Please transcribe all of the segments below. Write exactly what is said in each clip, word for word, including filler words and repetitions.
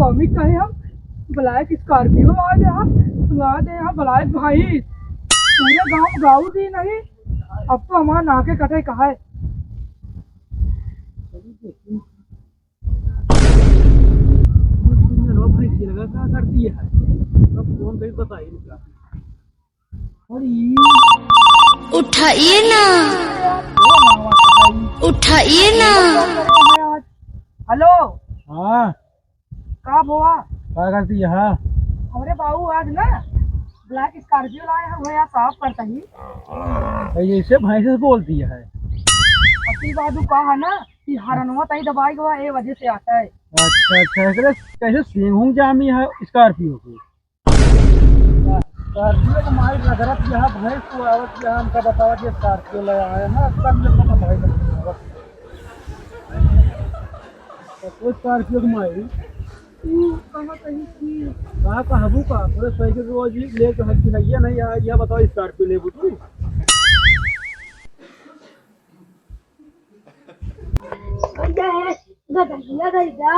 स्वामी कहे हम ब्लैक स्कॉर्पियो आ गया, तो आ गए यहाँ ब्लैक भाई, पूरे गांव में गाऊ दी नहीं, अब तो हमारा नाके कटे कहा है। का करती है? अब फोन कहीं बताई इनका। अरे, उठाइए ना, उठाइए ना। हेलो। हाँ। का भवा? का करती है? हमरे बाबू आज ना ब्लैक स्कॉर्पियो लाए हैं, वो यहाँ साफ करता ही। भाई, ऐसे भैंस से बोलती है। असली बात वो कहा ना कि हरनवा तई दबाई गवा, ए वजह से आता है। अच्छा, अच्छा, एकरे कैसे सींग हूँ जामी है स्कॉर्पियो की? स्कॉर्पियो के माई रगड़त यहाँ भैंस को आवत यहाँ हमका बतावा कि स्कॉर्पियो ले आए हैं, सब ये पता भाई। तो स्कॉर्पियो के माई। तू कहाँ कहीं थी? का कहबू का? पूरे साइकिल रोज ही ले तो हल्की नहीं है, नहीं यार, यह बताओ स्कॉर्पियो लेबू तू? गदहिया गई जा,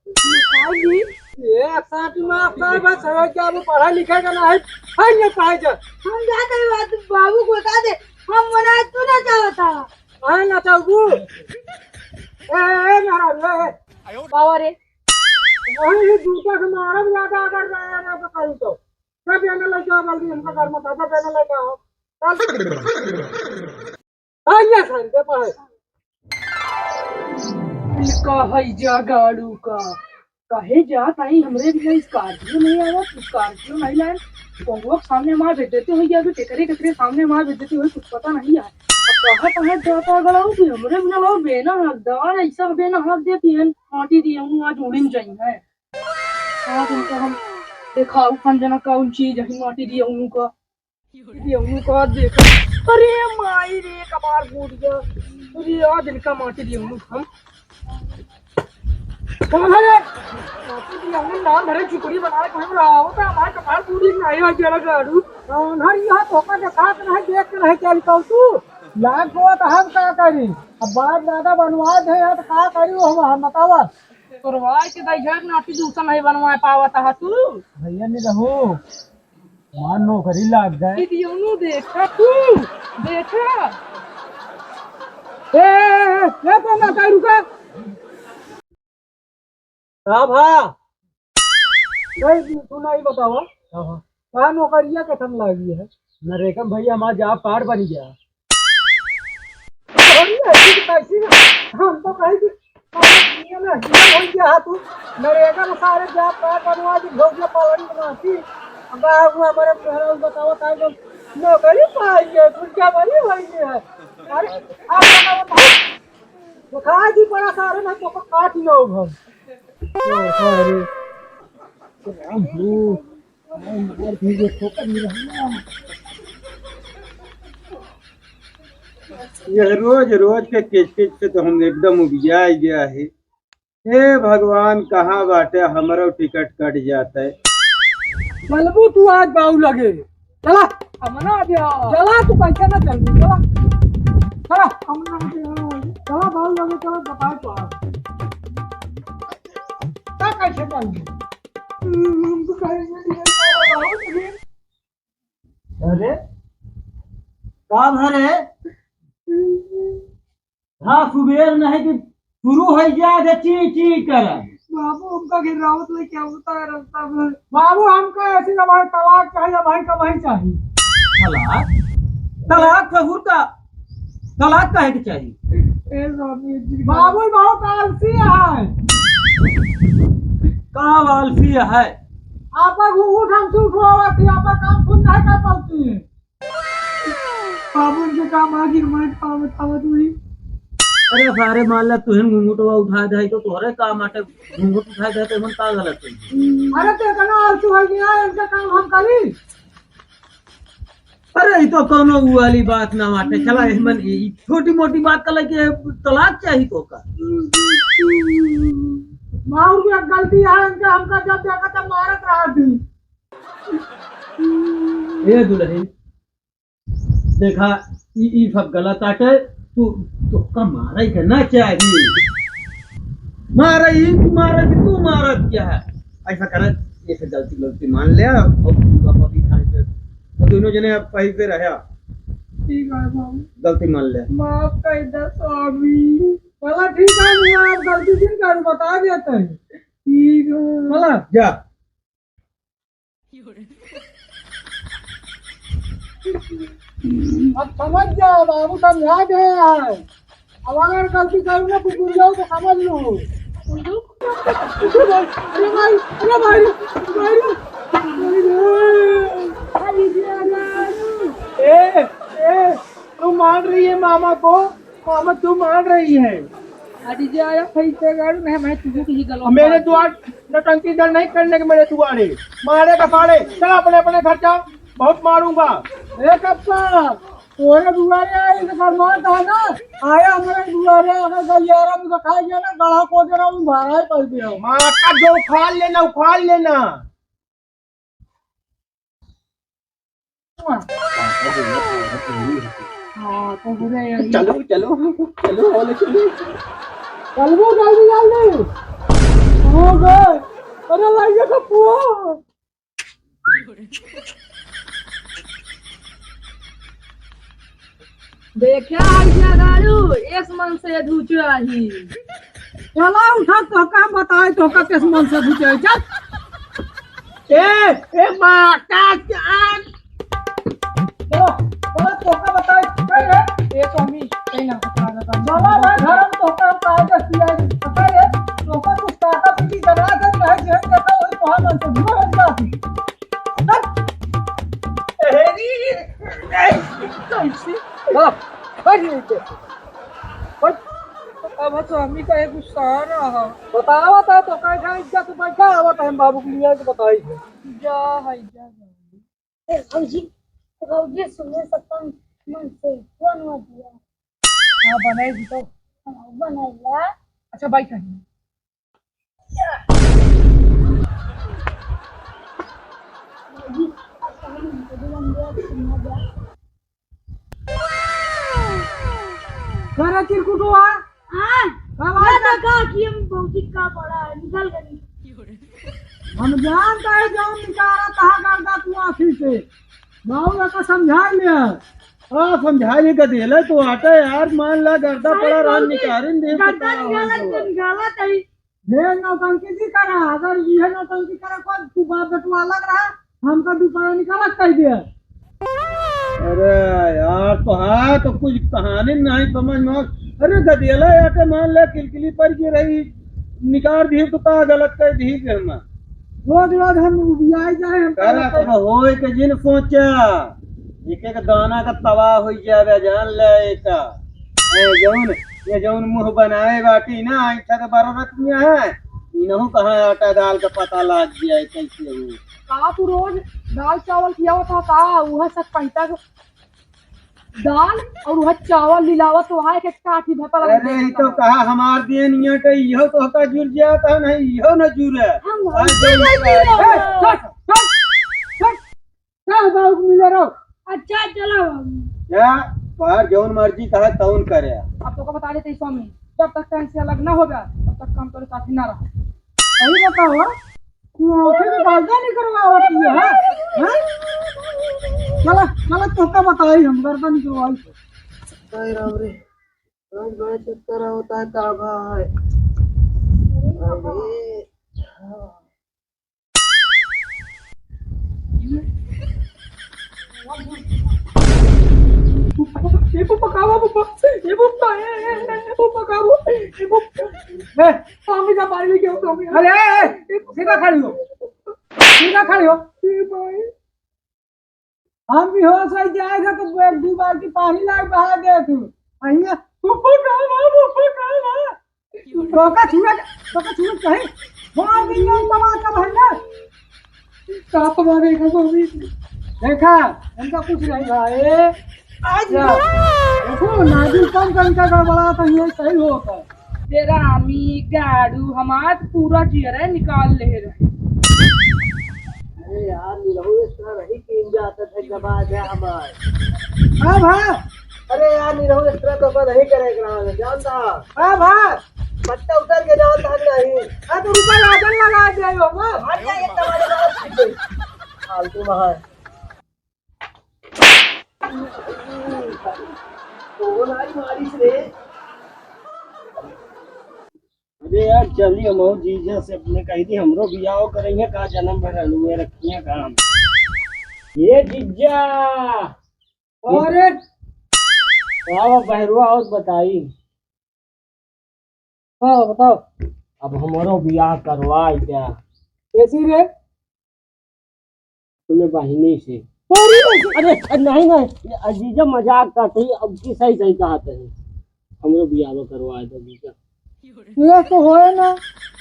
निकाल ली। ए, साथ में आप साहब, बस हो गया, अभी पढ़ा लिखा का ना है, है ये पाए जा। हम जाते हैं बात बाबू को बता दे, हम मना तू ना चाहता। हाँ, ना चाहबू। ए, ए, महाराज, ए, ए। बाबा रे। वही ये जूता से मारब ज्यादा अगर रहा ना तो कल तो। सब एने लेके आओ जल्दी, हमका घर में था, सब एने लेके आओ। चल। आइए सर, दे पाए। इनका है जा गाड़ू का। कहे जा ताई हमरे भी नहीं, स्कॉर्पियो नहीं आया, स्कॉर्पियो नहीं लाए। पहुँचो सामने मार भेज देते हो, या भी केकरे, केकरे सामने मार भेज देते हो, कुछ पता नहीं है। अब कहाँ, कहाँ जाता गड़ा हो कि हमरे भी ना लो, बेना हक दवा, ऐसा बेना हक देती है, माटी दिए हूँ, आज उड़िन जाई है। आज इनका हम देखाऊ, कौन जना कौन चीज है, माटी दिए हूँ का। ये उनको देखा। अरे माई रे, कपार फूट गया। अरे यार, दिल का माटी दी उनको हम। कहाँ है? माटी दी हमने नाम भरे चुकड़ी बना के हम रहा होता, हमारे कपार फूट गई, नहीं हो गया गाड़ू। अंधार यहाँ धोखा के साथ नहीं देख के नहीं चल पाऊ तू। लाग को तो हम का करी? अब बाप दादा बनवा दे यार, तो का करी वो हम, हम बतावा। तोरवार के दाई घर नाटी दूसरा नहीं बनवा पावत हा तू। भैया नहीं रहो। मार नौकरी लाग जाए। दीदी, उन्हों देखा तू, देखा। ए, ए, ए, ए, तो ना काई रुका। का भा? नहीं, तू नहीं बतावा। हाँ, हाँ। का नौकरिया कथन लागी है? नरेगा में भैया हमार job card बन गया। अरे, ऐसी की तैसी ना। हम तो कहीं भी, अरे, ये ना, ये हो गया है तू। नरेगा में सारे job card बनवा दी, भौजिया पालन बनाती। अब आप हमारे घर में बताओ, ताई लोग नौकरी पाएंगे, खुर्चा बनी होएंगे है। अरे, आप बताओ, बताओ। दिखा दी बड़ा सारे ना, तो काट लो हम। ओ, अरे। राम हो। यह रोज रोज के किचकिच से तो हम एकदम उबिया गया है। हे भगवान, कहाँ बाटे हमरो टिकट कट जाता है। चलबू तू आज बाऊ लगे, चला। हम ना दे। चला, तू कैसे ना चलबू, चला। चला, हम ना दे। चला, बाऊ लगे, चला, बताओ तो आप। का कैसे चलबू? अरे, का भरे? हाँ, सुबेर नहीं कि शुरू हो गया जे ची ची कर। बाबू, हमका गिरावत लेके आवता है रास्ता में। बाबू, हमका ऐसी ना भाई, तलाक चाहिए भाई, कमाई चाहिए। तलाक? तलाक जरूर का, तलाक काहे के चाहिए? ए स्वामी जी। बाबू बहुत आलसी है। का आलसी है? आपा घूंघट हमसे उठवावत ही, आपा काम खुद नहीं कर पाती है। बाबू इनके काम आगे हमारे काम बतावत हुई। अरे सारे मान ला तुहिन घूंघटवा उठा दे तो तोहरे काम आटे, घूंघट उठा दे तो मन का गलत है? अरे तो इतना आलसी हो गया है, इनका काम हम करी। अरे, ई तो कौनो ऊ वाली बात ना बाटे। चला, एहमन ई छोटी मोटी बात का लेके तलाक चाही तो का? माहौर में एक गलती है, इनका हमका जब देखा तब मारत रहा थी। ए दुल्हन, देखा, ई, ई सब गलत आटे। तू, तोका मारे के ना चाही। मारे ई, तू मारे कि तू मारत क्या है? ऐसा कर, ये से गलती, गलती मान ले, और तू बाबा भी खाए पे, और दोनों जने अब कहीं पे रहे। ठीक है बाबू। गलती मान ले। माफ कर दे स्वामी। भला ठीक है, मैं आप गलती जिन कर बता देते हैं। ठीक है। भला जा। अब समझ जाओ, बाबू समझा दे यार। अब अगर गलती करूँ ना कुकुरिया तो समझ लो। अरे भाई, अरे भाई, भाई, भाई। ए, ए, तू मार रही है मामा को? मामा, तू मार रही है। अरे जा, या भाई, ते गाड़ू, मैं, मैं तुझे कहीं गलत मेरे बात दुआर नौटंकी दर नहीं करने के मेरे दुआरे। मारे का फाड़े, चल अपने, अपने घर जा, बहुत मारूंगा। ए कप्पा, तोरे दुआरे आए, इनका मार था ना, आया हमारे दुआरे, अगर गलियारा में दिखाई गया ना, गला को जरा भी भारा ही कर दिया। मार का जो उखाड़ लेना, उखाड़ लेना। हाँ, तो बुरा है। चलो, चलो, चलो, बोले चलो। चलबो जल्दी, जल्दी। हो गए। अरे, लाइए तो पुआ। देखा है क्या गाड़ू, एस मन से धुचराही। चला उठा, तोहका बताए, तोहका केस मन से धुचराही, चल। ए, ए, माता जान। चलो, चलो, तोहका बताए, चल रे। ए, स्वामी, कहीं ना, चला भाई, घर हम तोहका बताए, चल रे। तोहका कुछ काका पीटी बना दे, नहीं, नहीं, नहीं, वही तोहर मन से धुआं हो जाती। कैसे? हाँ, हट नहीं दे। हट। अब स्वामी का एक गुस्सा आ रहा है। बतावा था तो कह था, इज्जत से बैठा हुआ था, हम बाबू के लिए तो बताई थे। जा है, जा, जा। ए, भौजी, भौजी सुने सपन मन से कौन हुआ दिया? हाँ, बनाई दी तो। हाँ, बनाई ला। अच्छा, बैठ। अरे चिरकुटवा, हाँ, का बात ये है? देखा कि हम भौजी का पड़ा है, निकल गई। हम जानता है जौन निकारा तहा गर्दा तू आँखी से। बाबू का समझा लिया। हाँ, समझा लिया, गदेला तो आटा यार, मान ला गर्दा अरे पड़ा रहा, भौजी, निकारिन दे गर्दा पता निकाला है तो। निकाला तई। ढेर नौटंकी जी करा, अगर ये नौटंकी करा कोई, तू बाप बेटवा लग रहा, हमका दुपहर निकाला कह दिया। अरे यार, तो हाँ, तो कुछ कहानी नहीं समझ में। अरे गदेला आटे मान ले, किलकिली पर गिर रही, निकाल दी तो का गलत कर दी के हम। रोज रोज हम उबियाई जाए, हम करा तो होए के जिन सोचा, एक एक दाना का तबाह हो जावे, जान ले एका। ए, जौन, ये जौन मुँह बनाए बाटी ना, ऐसा तो बड़ा रखिया है, इनहू कहाँ आटा दाल का पता लाग गया है, कैसे हो? का तू रोज दाल चावल खियावत ह का? उहे सब पैसा के दाल और उहे चावल लिलावत तो है के काठी भपल अरे, ये तो कहा हमार देन ये तो इहो तो होता जुड़ जाता नहीं, इहो न जुड़े। हम आज हम नहीं जुड़े। ए, चल, चल, चल। का बाबू मिले रहो? अच्छा, चलो बाबू। क्या? तोहार जौन मर्जी कहा तौन करे। अब तोका बता देते स्वामी, जब तक तोहसे अलग ना होगा, तब तक हम तोरे साथ ना रहो। सही बताओ, तू आँखें में पर्दा नहीं करवावत है, हाँ? हाँ? चला, चला, तोका बताई हम, गर्दा निकलवाई। अरे राम रे, रोज बड़ा चक्कर होता है, का भाई? अरे, हाँ। ए पप्पा, का बा पप्पा? ए पप्पा, ए, ए, ए, ए पप्पा, का बा? ए पप्पा। ए, स्वामी का पानी लेके आओ, स्वामी। अरे, ए, ए, सीधा खड़ी हो। सीधा खड़ी हो। ए भाई। हम बेहोश हो जाएगा तो एक दो बाल्टी पानी लाके बहा दे तू। अहिया, फुफू का बा, फुफू का बा। तोका छुए, तोका छुए कहीं। मार देंगे हम तमाचा भैया। का मारेगा मम्मी? देखा, इनका कुछ नहीं भाई। आज जा। देखो, नाजुक कम का इनका गड़बड़ा तो ये सही होता। बेरामी, गाड़ू, हमार पूरा जियरे निकाल ले रहे। अरे यार, निरहू इस तरह रही कि इंजा आता था जब आ गया हमार। हाँ भाई। अरे यार, निरहू इस तरह तो नहीं करे के रहा, जानता। हाँ भाई। पत्ता उतर के जाओ, तब नहीं। हाँ, तो ऊपर राजन लगा दे, हो ना? हट जा, ये तुम्हारे बाप की। फालतू में है। कौन आई मारिस रे? अरे यार, चली हम और जीजा से अपने कही दी, हमरो बियाह करेंगे का, जन्म भर अलुए रखिए काम। ये जीजा। अरे। वाह, वाह, बहरुआ और बताई। हाँ, बताओ। अब हमरो बियाह करवाई द्या। कैसी रे? अपने बहिनी से। अरे, अरे, नहीं, नहीं, ये जीजा मजाक करत ही, अब की सही, सही कहत ही। हमरो बियाह करवा दे जीजा। ये तो होए ना।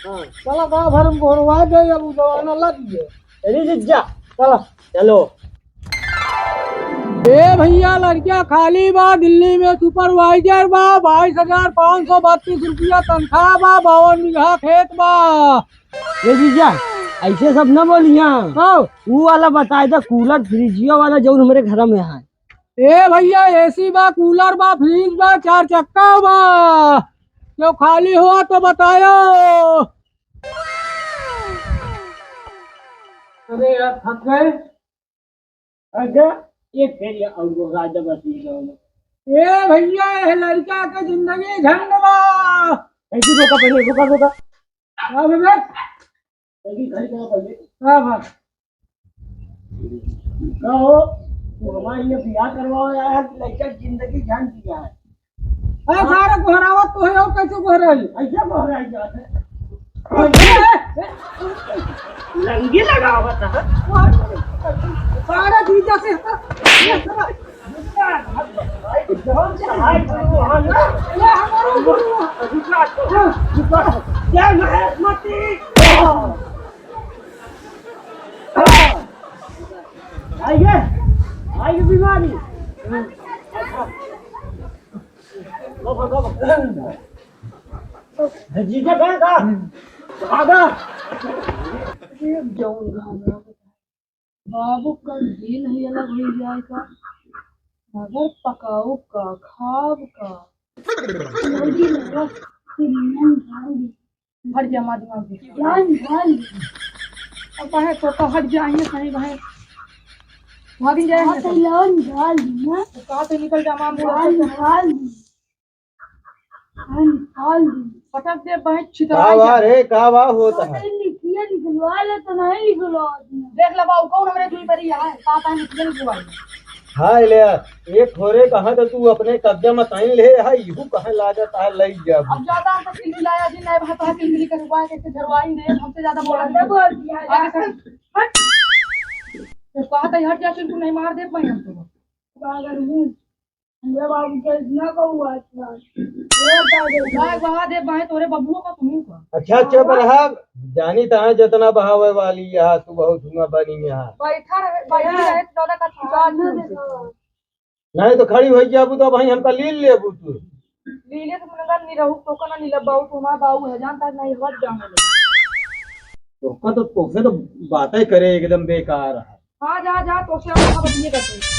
हाँ। चला गाँव भर में घोरवा दे, अब उ जमाना लग गए। अरे जीजा, चला। चलो। ए भैया, लड़किया खाली बा, दिल्ली में सुपरवाइजर बा, बाईस हजार पाँच सौ बत्तीस रुपया तनख्वाह बा, बावन बीघा खेत बा। ए जीजा, ऐसे सब न बोलिया। हाँ। ऊ वाला बताए दे, कूलर फ्रिजिया वाला जौन हमरे घर में है। ए भैया, एसी बा, कूलर बा, फ्रिज बा, चार चक्का बा, जो खाली हुआ तो बतायो। अरे यार, थक गए। अच्छा, एक फेर ये और वो राजा बस ये गाँव में। ए भैया, ये लड़का के जिंदगी झंड बा। ऐसी रोका पहले, रोका, रोका। हाँ, भैया। ऐसी खड़ी करो पहले। हाँ, हाँ। का हो, तू हमारे लिए बियाह करवाओ यार, लड़का की जिंदगी झंड दिया है। अरे सारा गोहरावत तो है, और कैसे गोहराई? ऐसे गोहराई जात है। लंगी लगावत है। सारा जीजा से ये हमारा गुरु है। क्या महेश मती? आइए, आइए बीमारी। जीजा कहाँ का? आगा। बाबू कल दिन ही अलग हो जाए का, मगर पकाओ का, खाब का। जल्दी लगा, पिनियन झाड़ दी। हट जा, माँ दिमाग दे। लान झाड़ दी। अब कहे तो का हट जाएंगे कहीं, कहीं भाग ही जाएंगे हाँ, तो सब। लान झाड़ दी ना। तो कहाँ से निकल जा, माँ, मुँह लान से। झाड़ दी। लान झाड़ दी। पटक दे, बहन, छितरा का बा जा। रे, का बा होत है? पता ही नहीं, किया निकलवा ले तो नहीं निकलवा दिया। देख ले बाबू, कौन हमरे जुई परी है? का, का निकल निकलवा ले। हाय ले, एक थोरे कहा तो तू अपने कब्जा में ताइन ले है, इहू कहे लागत है, लई जा। अब ज्यादा हम तो किलबिलाया जी, नहीं भाई, तो किलबिली करवाए, कैसे झरवाई दे, हमसे ज्यादा बोला ज्यादा नहीं। बोल दिया, आगे ज्यादा। से हट। तो कहा था, हट जा, चुनकू नहीं मार दे पाए हम तो। पागल हूँ। हमरे बाबू के इतना कहू आज का। ए पागल। भाई, बहा दे, भाई, तोरे बबुओ का, तुमू का। अच्छा, चुप रहा, जानी तहाँ जितना बहावे वाली है, तू बहुत हुआ बनी है। बैठा रहे, बैठी रहे, तो का खिंचा नहीं। नहीं तो खड़ी होइ जाबू तो भाई हमका लील लेबू तू। लीले तो मुनगा नहीं रहू, तो का ना लीला बाऊ, तो हमारा बाऊ है, जानता है, नहीं हट जाऊंगा। तोका तो, तोसे तो बातें करे एकदम बेकार है। हाँ, जा, जा, तोसे हम बात नहीं करते।